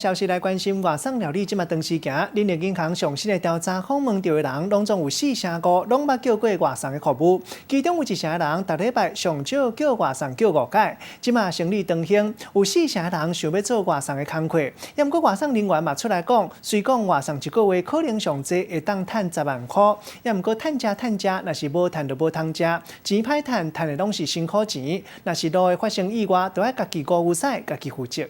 消息來關心外送料理這馬當時行，人力銀行上新的調查訪問著的人，攏總有四成五攏捌叫過外送的服務，其中有一成人逐禮拜上少叫外送叫五擺。這馬生理當興，有四成人想欲做外送的工課。猶毋過外送人員嘛出來講，雖講外送一個月可能上濟會當趁10萬箍，猶毋過趁食趁食，若是無趁就無通食，錢歹趁，趁的攏是辛苦錢。若是路會發生意外，就愛家己顧有使，家己負責。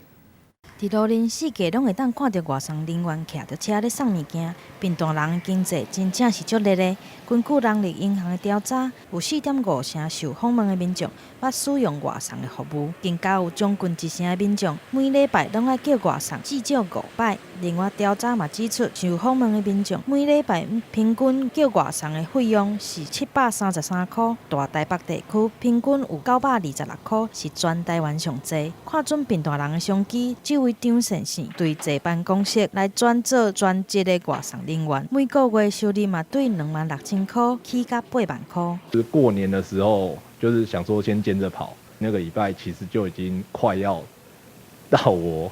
佇路面四界攏會當看著外送人員騎著車咧送物件，貧惰人的經濟真正是足熱的。根據人力銀行的調查，有4.5成受訪問的民眾捌使用外送的服務，更加有將近一成的民眾每禮拜攏愛叫外送至少五擺。另外調查嘛指出，受訪問的民眾每禮拜平均叫外送的費用是733箍，大台北地區平均有926箍，是全台灣上濟。看準貧惰人的商機，這位張先生對坐辦公室來轉做專職的外送人員，每個月收入嘛對26,000箍起到8萬箍。就是過年的時候，就是想說先兼着跑，那個禮拜其實就已經快要到我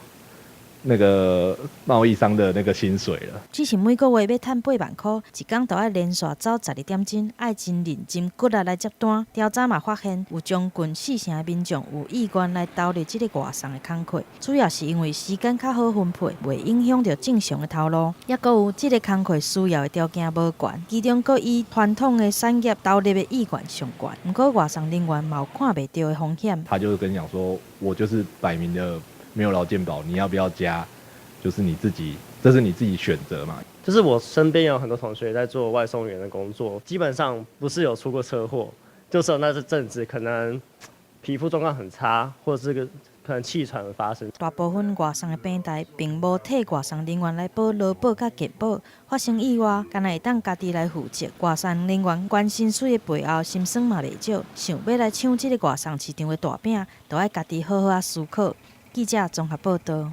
那個貿易商的那個薪水了。只是每個月欲趁八萬箍，一工就愛連續走12點鐘，愛真認真骨力來接單。調查嘛發現，有將近四成的民眾有意願來投入這个外送的工課，主要是因為時間較好分配，袂影響著正常的頭路。抑閣有這个工課需要的條件無懸，其中閣以傳統的產業投入的意願上懸。毋過外送人員嘛有看袂著的風險。他就跟你講說，我就是擺明的沒有勞健保，你要不要加？就是你自己，這是你自己選擇嘛。就是我身邊有很多同學在做外送員的工作，基本上不是有出過車禍，就是那陣子可能皮膚狀況很差，或者是個可能氣喘發生。大部分外送的平台並無替外送人員來保勞保佮健保，發生意外，干焦會當家己來負責。外送人員懸薪水的背後，心酸嘛袂少。想欲來搶這个外送市場的大餅，就愛家己好好仔思考。記者綜合報導。